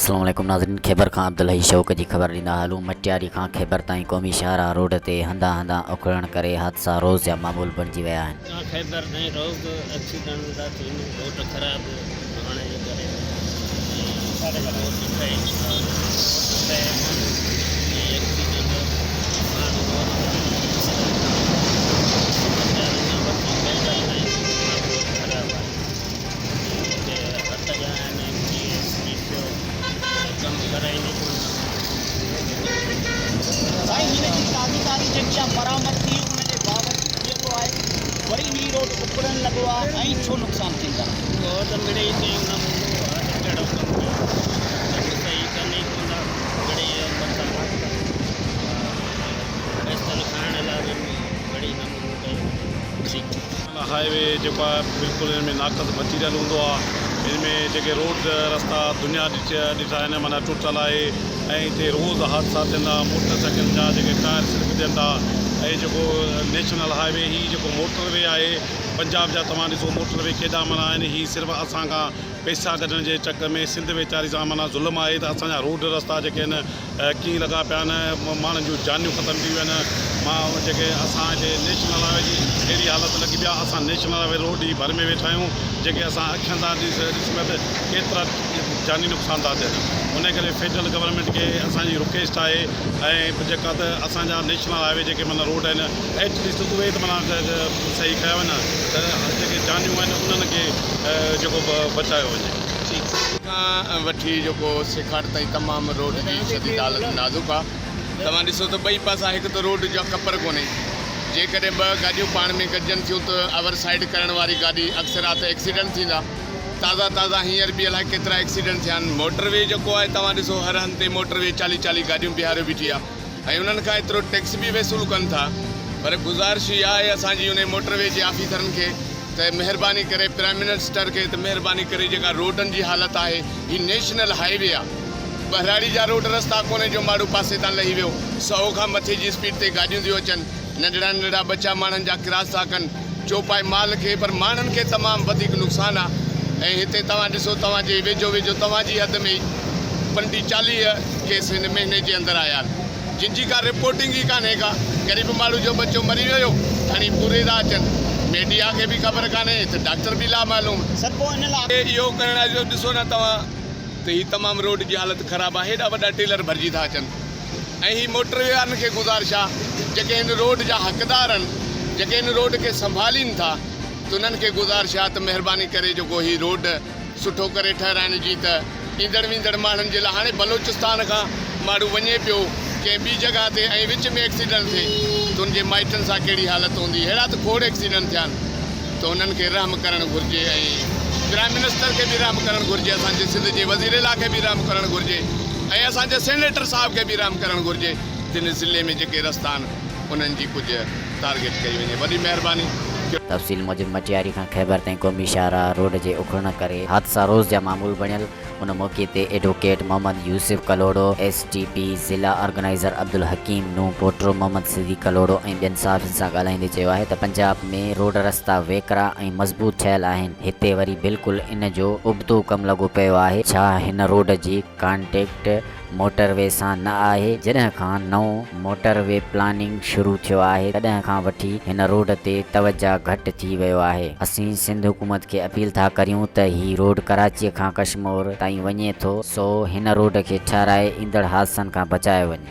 السلام عليڪم ناظرين خيبر کان عبدالحئي شوق جي خبر ڏيندا هلون مٽياري کان خيبر تائين قومي شاهراهه روڊ تي هنڌان هنڌان اکڙڻ ڪري حادثا روز جا معمول بڻجي ويا آهن. کان خيبر تائين روز ايڪسيڊنٽ ٿا ٿين روڊ خراب هئڻ جي ڪري ۽ روڊ ٺهي نٿا روڊ ٺهي ڪونه ۽ ايڪسيڊنٽ ماڻهو روز مرن ٿا مٽياري کان وٺي خيبر تائين تمام روڊ خراب آهي ۽ هتي هٿ جا آهن M P S D C O ڪم ڪرائين ئي ڪونه ٿا. سائين هن جي تازي تازي جيڪي آ مرامت ٿي ان جي باوجود جيڪو آهي وري هي روڊ اکڙڻ لڳو آ ۽ ڇو نقصان ٿيندا. اهو ته مڙئي چيون نه هوندو آ ته ڪهڙو ڪم ڪيو ڪم صحيح ڪن ئي ڪونه ٿا مڙئي مٿان پئسن کائڻ لاء به مڙئي نمونو ڪيو وڃي. هاء وي جيڪو آهي بلڪل ان ۾ ناقص مٽيريل هوندو آهي ان ۾ جيڪي روڊ رستا دنيا ڏٺا آهن معنيٰ ٽٽل آهي ۽ هتي روز حادثا ٿين ٿا موٽر سائيڪلن جا جيڪي ٽائر سلپ ٿين ٿا ۽ جيڪو نيشنل هاء وي هي جيڪو موٽر وي آهي پنجاب جا توهان ڏسو موٽر وي ڪيڏا معنيٰ آهن هي صرف اسان کان پئسا ڪڍڻ جي چڪر ۾ سنڌ ويچاري سان معنيٰ ظلم آهي ته اسان جا روڊ رستا جيڪي آهن ڪيئن لڳا پيا آهن ماڻهن جون جانيون ختم ٿي ويون آهن مان جيڪي اسان هتي نيشنل هاء وي جي اهڙي حالت لڳي پئي آهي اسان نيشنل هاء وي روڊ جي ڀر ۾ ويٺا آهيون جيڪي اسان اکين سان ڏسون پيا ته ڪيترا جاني نقصان ٿا ٿين ان ڪري فيڊرل گورنمينٽ کي اسان جي رڪويسٽ آهي ۽ جيڪا ته اسان جا نيشنل هاء وي جيڪي معنيٰ روڊ آهن ايٽ ليسٽ اهي ته معنيٰ صحيح ڪيا وڃن ته جيڪي جانيون آهن انهن کي جيڪو بچايو وڃي. کان وٺي جيڪو سيکاٽ تائين تمام روڊ جي شديد حالت نازڪ آ توهان ڏسو ته ٻئي پاسا هڪ ته روڊ جا ڪپر ڪونهي جيڪڏهن ٻه گاڏيون پاڻ ۾ گڏجن ٿيون ته اور سائيڊ ڪرڻ واري گاڏي اڪثر آ ته ايڪسيڊنٽ ٿيندا تازا تازا هينئر به الائي ڪيترا ايڪسيڊنٽ ٿيا آهن موٽر وي جيڪو آهي توهان ڏسو هر هنڌ تي موٽر وي چاليهه چاليهه گاڏيون بيهاريو بيٺي آ ۽ انهن کان ايترو ٽيڪس به وصول ڪن ٿا پر گذارش اها آهي اسان جي انهي موٽر وي جي آفيسرن کي ته مهرباني ڪري پرائم منسٽر کي ته مهرباني ڪري جيڪا روڊن جي حالت آهي هي نيشنل هائي وي آ ٻهراڙي جا روڊ رستا ڪونهي جو ماڙهو پاسي تان لهي ويو سئو کان مٿي جي اسپيڊ تي گاڏيون ٿيون اچن ننڍڙا ننڍڙا ٻچا ماڻهن جا ڪراس ٿا ڪن چوپائي مال کي پر ماڻهن کي تمام وڌيڪ نقصان آ ۽ هتي توهان ڏسو توهان جي ويجهو ويجهو توهان جي حد ۾ ئي پنٽي 40 ڪيس هن مهيني جي اندر آيا آهن جن جي ڪا رپورٽنگ ئي ڪانهي ڪا غريب ماڻهو جو ٻچو مري ويو کڻي پوري ٿا اچن ميڊيا کي به خبر ڪانهي ته ڊاڪٽر به لامعلوم. سر پوء ان لاء. اهو ڪرڻ آهي جو ڏسو نه توهان ته هي تمام روڊ جي حالت خراب آهي هيڏا وڏا ٽيلر ڀرجي ٿا اچن ۽ هي موٽر وي وارن کي گذارش آهي جيڪي هن روڊ جا حقدار آهن جيڪي هن روڊ کي سنڀالين ٿا ته انهن کي گذارش آهي ته مهرباني ڪري جيڪو هي روڊ سٺو ڪري ٺهرائن جي ته ايندڙ ويندڙ ماڻهن جي لاء هاڻي بلوچستان کان ماڻهو وڃي پيو ڪنهن ٻي جڳهه تي ۽ وچ ۾ ايڪسيڊنٽ ٿئي ته ان جي مائٽن سان ڪهڙي حالت هوندي ههڙا ته کوڙ ايڪسيڊنٽ ٿيا آهن ته انهن کي رحم ڪرڻ گهرجي ۽ پرائم منسٽر کي به رحم ڪرڻ گهرجي اسان جي سنڌ جي وزير اعليٰ کي به رحم ڪرڻ گهرجي ۽ اسان جي سينيٽر صاحب کي به رحم ڪرڻ گهرجي تن ضلعي ۾ جيڪي رستا آهن انهن جي ڪجهه ٽارگيٽ ڪئي وڃي وڏي مهرباني. تفصيل موجب مٽياري کان خيبر تائين قومي شاهراهه روڊ جي اکڙڻ ڪري حادثا روز جا معمول بڻيل، ان موقعي تي advocate Muhammad Yousuf Kalhoro, S T P ضلع آرگنائيزر عبدالحڪيم نوح پوٽو، محمد صديق ڪلهوڙو ۽ ٻين صحافين سان ڳالهائيندي چيو آهي ته پنجاب ۾ روڊ رستا ويڪرا ۽ مضبوط ٺهيل آهن هتي وري بلڪل ان جو ابتو ڪم لڳو پيو آهي ڇا هن روڊ جي ڪانٽيڪٽ موٽر وي سان نه آهي، جڏهن کان نئون موٽر وي پلاننگ شروع ٿيو آهي تڏهن کان وٺي هن روڊ تي توجه گهٽ ٿي ويو آهي، اسين سنڌ حڪومت کي اپيل ٿا ڪريون ته هي روڊ ڪراچيء کان ڪشمور تائين وڃي ٿو سو هن روڊ کي ٺهرائي ايندڙ حادثن کان بچايو وڃي.